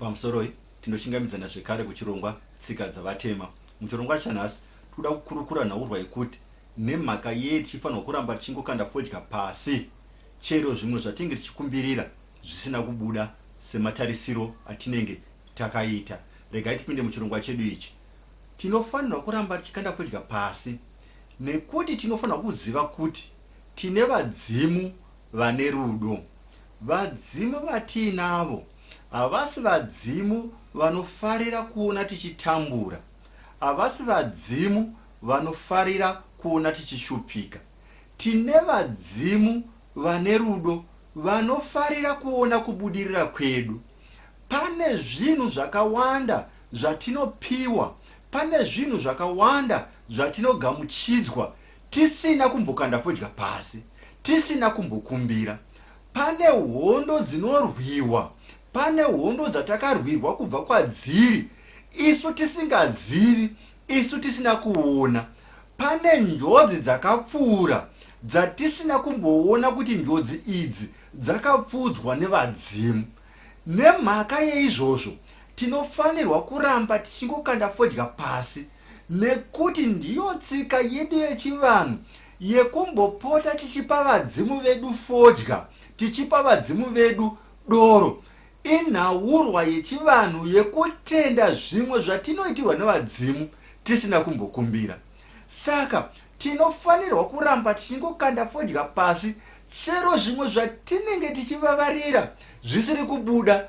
Pamusoroi, tinochingamidzana zvekare kuchirongwa Tsika dzaVatema. Muchirongwa chanhasi, tikuda kukurukura nhaurwa yekuti nemhaka yei tichifanirwa kuramba tichingokanda fodya pasi chero zvimwe zvatinenge tichikumbirira zvisina kubuda sematarisiro atinenge takaita. Regai tipinde muchirongwa chedu ichi. Tinofanirwa kuramba tichikanda fodya pasi nekuti tinofanirwa kuziva kuti tine vadzimu vane rudo. Vadzimu vatiinavo havasi vadzimu vanofarira kuona tichitambura, havasi vadzimu vanofarira kuona tichishupika. Tine vadzimu vane rudo vanofarira kuona kubudirira kwedu. Pane zvinhu zvakawanda zvatinopiwa, pane zvinhu zvakawanda zvatinogamuchidzwa tisina kumbokanda fodya pasi, tisina kumbokumbira. Pane hondo dzinorwiwa, pane hondo dzatakarwirwa kubva kwadziri isu tisingazivi, isu tisina kuona. Pane njodzi dzakapfuura dzatisina kumboona kuti njodzi idzi dzakapfuudzwa nevadzimu. Nemhaka yeizvozvo, tinofanirwa kuramba tichingokanda fodya pasi nekuti ndiyo tsika yedu yechivanhu yekumbopota tichipa vadzimu vedu fodya, tichipa vadzimu vedu doro. Inhaurwa yechivanhu yekutenda zvimwe zvatinoitirwa nevadzimu tisina kumbokumbira. Saka tinofanirwa kuramba tichingokanda fodya pasi chero zvimwe zvatinenge tichivavarira zvisiri kubuda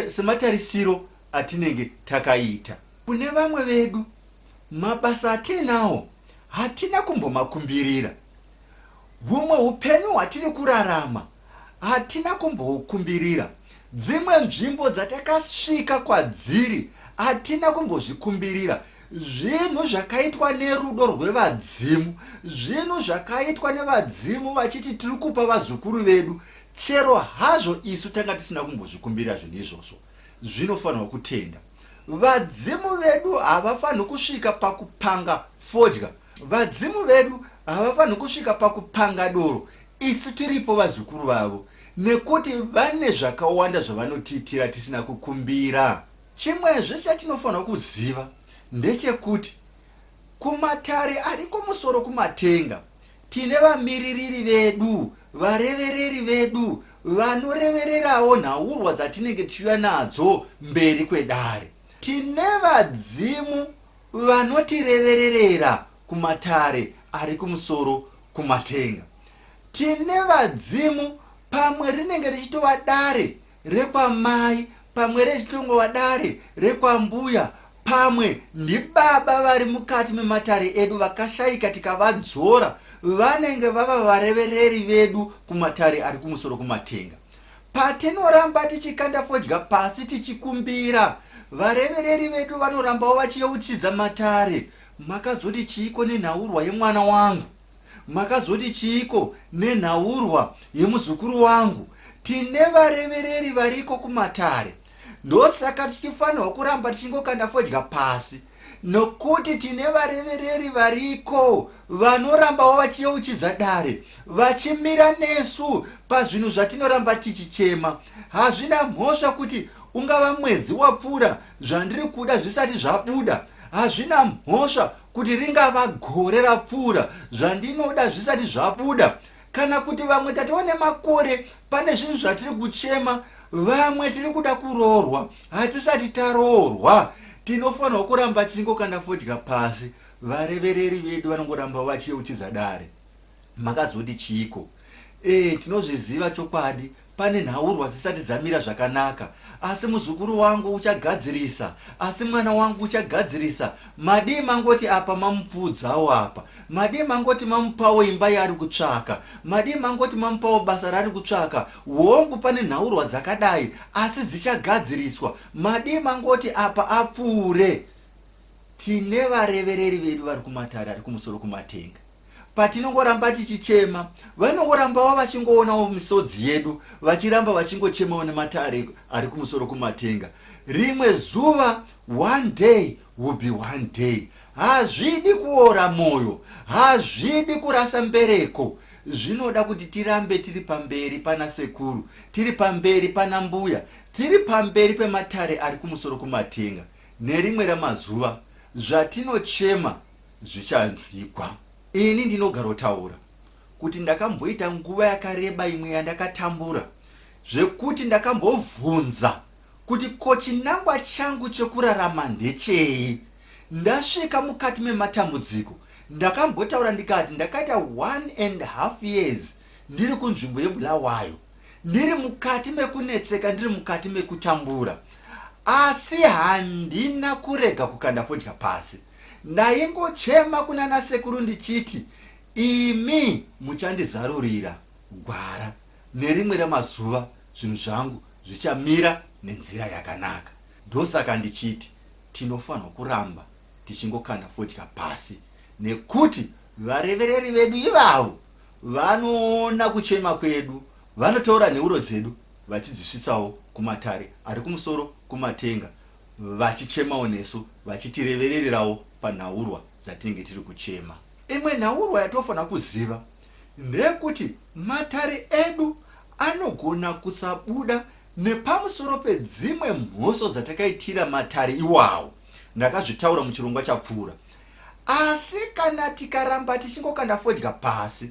sematarisiro atinenge takaita. Kune vamwe vedu mabasa atiinawo hatina kumbomakumbirira. Humwe upenyu hwatiri kurarama hatina kumbohukumbirira. Dzimwe nzvimbo dzatakasvika kwadziri hatina kumbozvikumbirira. Zvinhu zvakaitwa nerudo rwevadzimu, zvinhu zvakaitwa nevadzimu vachiti tiri kupa vazukuru vedu, chero hazvo isu tanga tisina kumbozvikumbirira zvinhu izvozvo. Zvinofanirwa kutenda. Vadzimu vedu havafanirwi kusvika pakupanga fodya. Vadzimu vedu havafanirwi kusvika pakupanga doro isu tiripo vazukuru vavo nekuti vane zvakawanda zvavanotiitira tisina kukumbira. Chimwezve chatinofanirwa kuziva ndechekuti kumatare ari kumusoro kumatenga tine vamiririri vedu, varevereri vedu vanorevererawo nhaurwa dzatinenge tichiuya nadzo mberi kwedare. Tine vadzimu vanotirevererera kumatare ari kumusoro kumatenga. Tine vadzimu pamwe rinenge richitova dare rekwamai pamwe richitongova dare rekwambuya pamwe ndibaba vari mukati mematare edu vakashaika tikavadzora vanenge vava varevereri vedu kumatare ari kumusoro kumatenga patinoramba tichikanda fodya pasi tichikumbira varevereri vedu vanorambawo vachiyeuchidza matare makazoti chiiko nenhaurwa yemwana wangu Makazoti chiiko nenhaurwa yemuzukuru wangu? Tine varevereri variko kumatare. Ndosaka tichifanirwa kuramba tichingokanda fodya pasi nokuti tine varevereri variko vanorambawo vachiyeuchidza dare vachimira nesu pazvinhu zvatinoramba tichichema. Hazvina mhosva kuti ungava mwedzi wapfuura zvandiri kuda zvisati zvabuda. Hazvina mhosva kuti ringava gore rapfuura zvandinoda zvisati zvabuda kana kuti vamwe tatova nemakore pane zvinhu zvatiri kuchema vamwe tiri kuda kuroorwa hatisati taroorwa tinofanirwa kuramba tichingokanda fodya pasi varevereri vedu vanongoramba vachiyeuchidza dare makazoti chiiko e tinozviziva chokwadi Pane nhaurwa dzisati dzamira zvakanaka asi muzukuru wangu uchagadzirisa asi mwana wangu uchagadzirisa madii mangoti apa mamupfuudzawo apa madii mangoti mamupawo imba yaari kutsvaka madii mangoti mamupawo basa raari kutsvaka hongu pane nhaurwa dzakadai asi dzichagadziriswa madii mangoti apa apfuure tine varevereri vedu vari kumatare ari kumusoro kumatenga Patinongoramba tichichema, vanongorambawo vachingoonawo misodzi yedu, vachiramba vachingochemawo nematare ari kumusoro kumatenga. Rimwe zuva, one day will be one day. Hazvidi kuora moyo, hazvidi kurasa mbereko. Zvinoda kuti tirambe tiri pamberi pana sekuru, tiri pamberi pana mbuya, Tiri pamberi pematare ari kumusoro kumatenga, nerimwe ramazuva zvatinochema zvichanzwikwa. Ini ndinogarotaura kuti ndakamboita nguva yakareba imwe yandakatambura zvekuti ndakambovhunza kuti ko chinangwa changu chekurarama ndechei. Ndasvika mukati mematambudziko ndakambotaura ndikati ndakaita 1.5 years ndiri kunzvimbo yeBulawayo ndiri mukati mekunetseka ndiri mukati mekutambura asi handina kurega kukanda fodya pasi. Ndaingochema kunana sekuru ndichiti imi muchandizarurira gwara nerimwe remazuva zvinhu zvangu zvichamira nenzira yakanaka. Ndosaka ndichiti tinofanirwa kuramba tichingokanda fodya pasi nekuti varevereri vedu ivavo vanoona kuchema kwedu, vanotora nheuro dzedu vachidzisvitsawo kumatare ari kumusoro kumatenga vachichemawo nesu vachitireverererawo panhaurwa dzatinenge tiri kuchema. Imwe nhaurwa yatinofanira kuziva ndeyekuti matare edu anogona kusabuda nepamusoro pedzimwe mhosva dzatakaitira matare iwawo. Ndakazvitaura muchirongwa chapfuura. Asi kana tikaramba tichingokanda fodya pasi,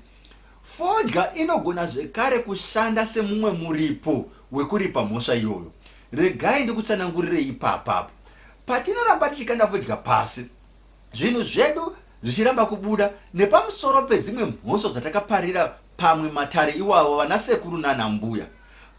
fodya inogona zvekare kushanda semumwe muripo wekuripa mhosva iyoyo. Regai ndikutsanangurirei ipapapo. Patinoramba tichikanda fodya pasi, zvinhu zvedu zvichiramba kubuda nepamusoro pedzimwe mhosva dzatakaparira pamwe matare iwawo vanasekuru nanambuya.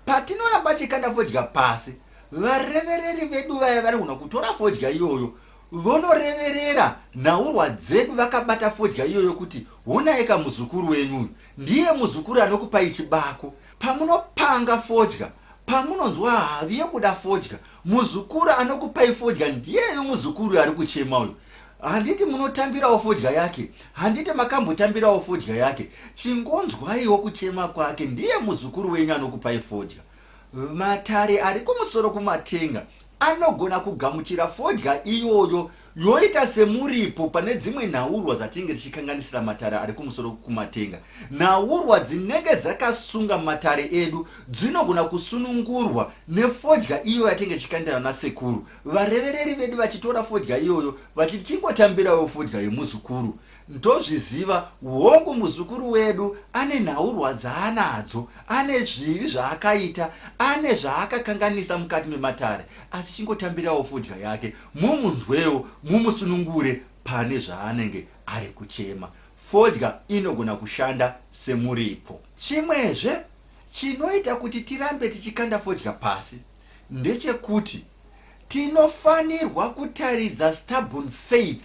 Patinoramba tichikanda fodya pasi, varevereri vedu vaya vanogona kutora fodya iyoyo vonoreverera nhaurwa dzedu vakabata fodya iyoyo kuti honaika muzukuru wenyu uyu ndiye muzukuru anokupai chibako. Pamunopanga fodya, pamunonzwa havi yekuda fodya, muzukuru anokupai fodya ndiyeyu muzukuru ari kuchema uyu. Handiti munotambirawo fodya yake? Handiti makambotambirawo fodya yake? Chingonzwaiwo kuchema kwake, ndiye muzukuru wenyu anokupai fodya. Matare ari kumusoro kumatenga anogona kugamuchira fodya iyoyo yoita semuripo pane dzimwe nhaurwa dzatinenge tichikanganisira matare ari kumusoro kumatenga. Nhaurwa dzinenge dzakasunga matare edu dzinogona kusunungurwa nefodya iyo yatinenge tichikandira nasekuru. Varevereri vedu vachitora fodya iyoyo vachiti chingotambirawo fodya yemuzukuru. Ndozviziva, hongu muzukuru wedu ane nhaurwa dzaanadzo, ane zvivi zvaakaita, ane zvaakakanganisa mukati mematare, asi chingotambirawo fodya yake, mumunzwewo, mumusunungure pane zvaanenge ari kuchema. Fodya inogona kushanda semuripo. Chimwezve chinoita kuti tirambe tichikanda fodya pasi ndechekuti tinofanirwa kutaridza stubborn faith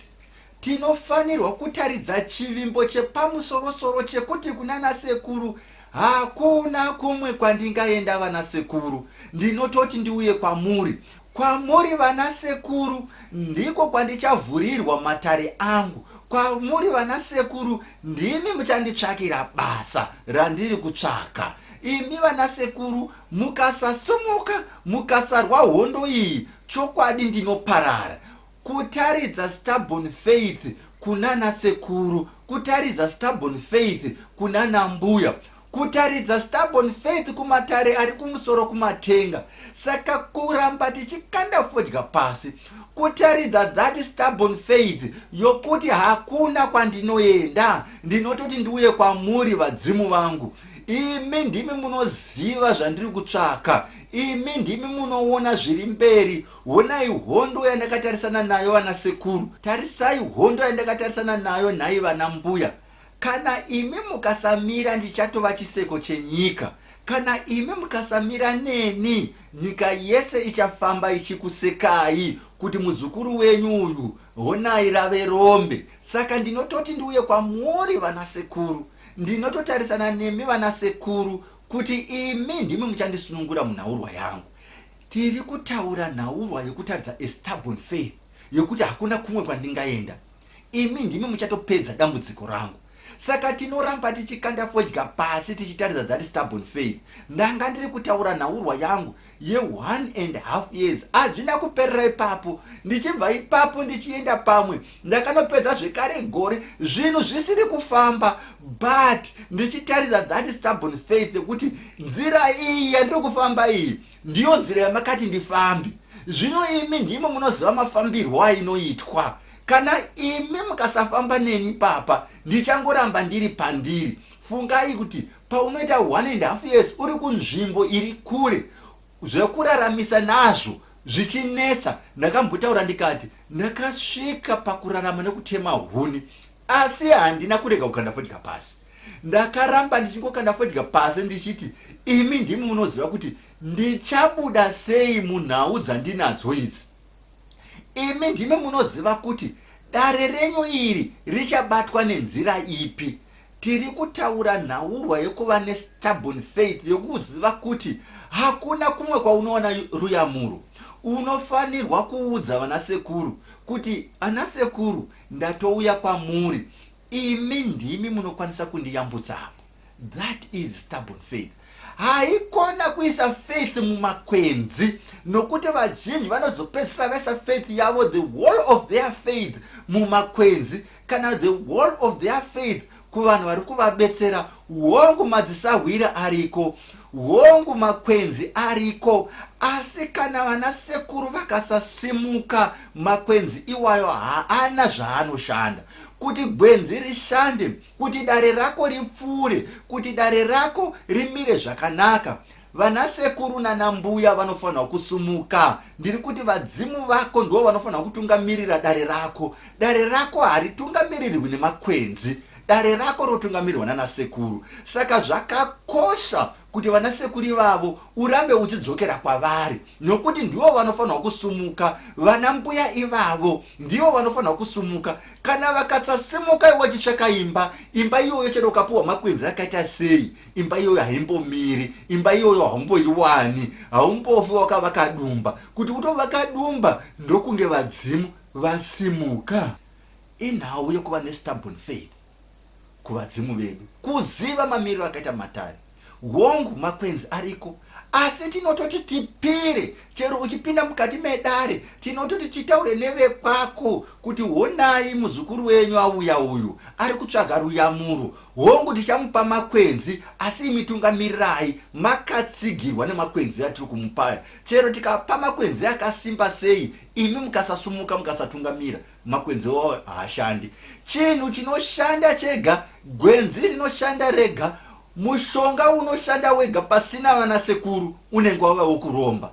Tinofanirwa kutaridza chivimbo chepamusorosoro chekuti kunana sekuru hakuna kumwe kwandingaenda vana sekuru, ndinototi ndiuye kwamuri. Kwamuri vana sekuru ndiko kwandichavhurirwa matare angu. Kwamuri vana sekuru ndimi muchanditsvakira basa randiri kutsvaka. Imi vana sekuru mukasasimuka mukasarwa hondo iyi chokwadi ndinoparara. Kutaridza stubborn faith kunana sekuru, kutaridza stubborn faith kunana mbuya, kutaridza stubborn faith kumatare ari kumusoro kumatenga. Saka kuramba tichikanda fodya pasi, kutaridza that stubborn faith yokuti hakuna kwandinoenda, ndinototi ndiuye kwamuri vadzimu vangu. Imi ndimi munoziva zvandiri kutsvaka, imi ndimi munoona zviri mberi. Honai hondo yandakatarisana nayo vana sekuru, tarisai hondo yandakatarisana nayo nhai vana mbuya. Kana imi mukasamira ndichatova chiseko chenyika. Kana imi mukasamira neni nyika yese ichafamba ichikusekai kuti muzukuru wenyu uyu honai rave rombe. Saka ndinototi ndiuye kwamuri vana sekuru. Ndinototarisana nemi vana sekuru kuti imi ndimi muchandisunungura munhaurwa yangu. Tiri kutaura nhaurwa yekutaridza a stubborn faith yekuti hakuna kumwe kwandingaenda. Imi ndimi muchatopedza dambudziko rangu. Saka tinoramba tichikanda fodya pasi tichitaridza that stubborn faith. Ndanga ndiri kutaura nhaurwa yangu ye one and half years hazvina kuperera ipapo. Ndichibva ipapo ndichienda pamwe ndakanopedza zvekare gore zvinhu zvisiri kufamba but ndichitaridza that stubborn faith yekuti nzira iyi yandiri kufamba iyi ndiyo nzira yamakati ndifambe. Zvino imi ndimo munoziva mafambirwo ainoitwa. Kana imi mukasafamba neni papa ndichangoramba ndiri pandiri. Fungai kuti paunoita one and half years uri kunzvimbo iri kure zvekuraramisa nazvo zvichinetsa. Ndakambotaura ndikati ndakasvika pakurarama nekutema huni asi handina kurega kukanda fodya pasi. Ndakaramba ndichingokanda fodya pasi ndichiti imi ndimi munoziva kuti ndichabuda sei munhau dzandinadzo idzi. Imi ndimi munoziva kuti dare renyu iri richabatwa nenzira ipi. Tiri kutaura nhaurwa yekuva nestubborn faith yekuziva kuti hakuna kumwe kwaunowana ruyamuro. Unofanirwa kuudza vanasekuru kuti anasekuru ndatouya kwamuri imi ndimi munokwanisa kundiyambutsa apo. That is stubborn faith. Haikona kuisa faith mumakwenzi nokuti vazhinji vanozopedzisira vaisa faith yavo the whole of their faith mumakwenzi kana the whole of their faith kuvanhu vari kuvabetsera. Hongu madzisahwira ariko, hongu makwenzi ariko, asi kana vana sekuru vakasasimuka makwenzi iwayo haana zvaanoshanda. Kuti gwenzi rishande, kuti dare rako ripfuure, kuti dare rako rimire zvakanaka, vanasekuru nanambuya vanofanirwa kusumuka. Ndiri kuti vadzimu vako ndivo vanofanirwa kutungamirira dare rako. Dare rako haritungamirirwi nemakwenzi, dare rako rotungamirirwa nanasekuru. Saka zvakakosha kuti vanasekuru ivavo urambe uchidzokera kwavari nokuti ndivo vanofanirwa kusumuka. Vana mbuya ivavo ndivo vanofanirwa kusumuka. Kana vakasasimuka iwe uchitsvaka imba, imba iyoyo chero ukapiwa makwenzi akaita sei, imba iyoyo haimbomiri, imba iyoyo haumboiwani, haumbofi wakavaka dumba. Kuti utovaka dumba ndokunge vadzimu vasimuka. Inhau yekuva nestubborn faith kuvadzimu vedu, kuziva mamiriro akaita matare. Hongu, makwenzi ariko, asi tinototi tipire chero uchipinda mukati medare, tinototi titaure nevekwako kuti honai muzukuru wenyu auya uyu ari kutsvaga ruyamuro. Hongu, tichamupa makwenzi, asi imi tungamirirai makatsigirwa nemakwenzi atiri kumupaya. Chero tikapa makwenzi akasimba sei, imi mukasasumuka mukasatungamira, makwenzi iwawo haashandi. Chinhu chinoshanda chega, gwenzi rinoshanda rega, mushonga unoshanda wega pasina vanasekuru unenge wava wokuromba.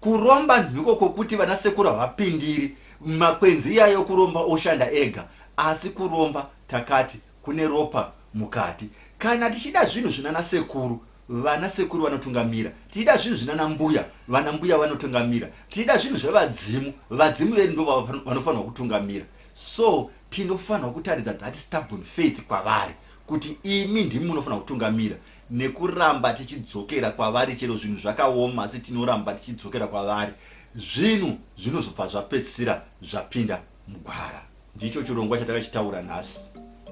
Kuromba ndiko kwokuti vanasekuru havapindiri, makwenzi iyayo kuromba oshanda ega, asi kuromba takati kune ropa mukati. Kana tichida zvinhu zvinana sekuru, vana sekuru vanotungamira. Tichida zvinhu zvinana mbuya, vana mbuya vanotungamira. Tichida zvinhu zvevadzimu, vadzimu vedu ndo vanofanirwa kutungamira. So tinofanirwa kutaridza that stubborn faith kwavari kuti imi ndimi munofanirwa kutungamira nekuramba tichidzokera kwavari chero zvinhu zvakaoma, asi tinoramba tichidzokera kwavari, zvinhu zvinozobva zvapedzisira zvapinda mugwara. Ndicho chirongwa chatakachitaura nhasi.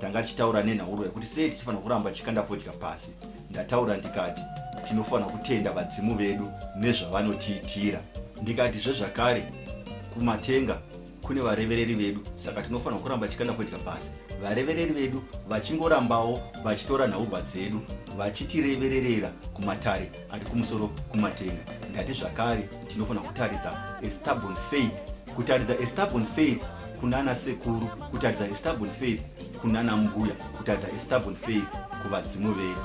Tanga tichitaura nenhauro yekuti sei tichifanira kuramba tichikanda fodya pasi. Ndataura ndikati tinofanira kutenda vadzimu vedu nezvavanotiitira. Ndikatizve zvakare kumatenga kune varevereri vedu, saka tinofanira kuramba tichikanda fodya pasi. Varevereri vedu vachingorambawo vachitora nhaurwa dzedu vachitirevererera kumatare ari kumusoro kumatenga. Ndati zvakare tinofanira kutaridza a stubborn faith, kutaridza a stubborn faith kunana sekuru, kutaridza a stubborn faith kunana mbuya, kutaridza a stubborn faith kuvadzimu vedu.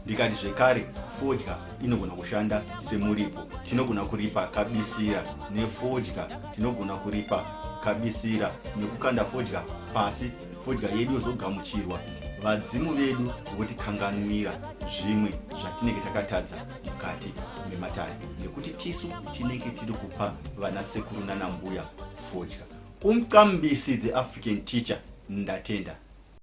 Ndikati zvekare fodya inogona kushanda semuripo. Tinogona kuripa kabisira nefodya, tinogona kuripa kabisira nekukanda fodya pasi, fodya yedu yozogamuchirwa, vadzimu vedu votikanganwira zvimwe zvatinenge takatadza mukati mematare, nekuti tisu tinenge tiri kupa vana sekuru nana mbuya fodya. Umqambisi the African teacher, ndatenda.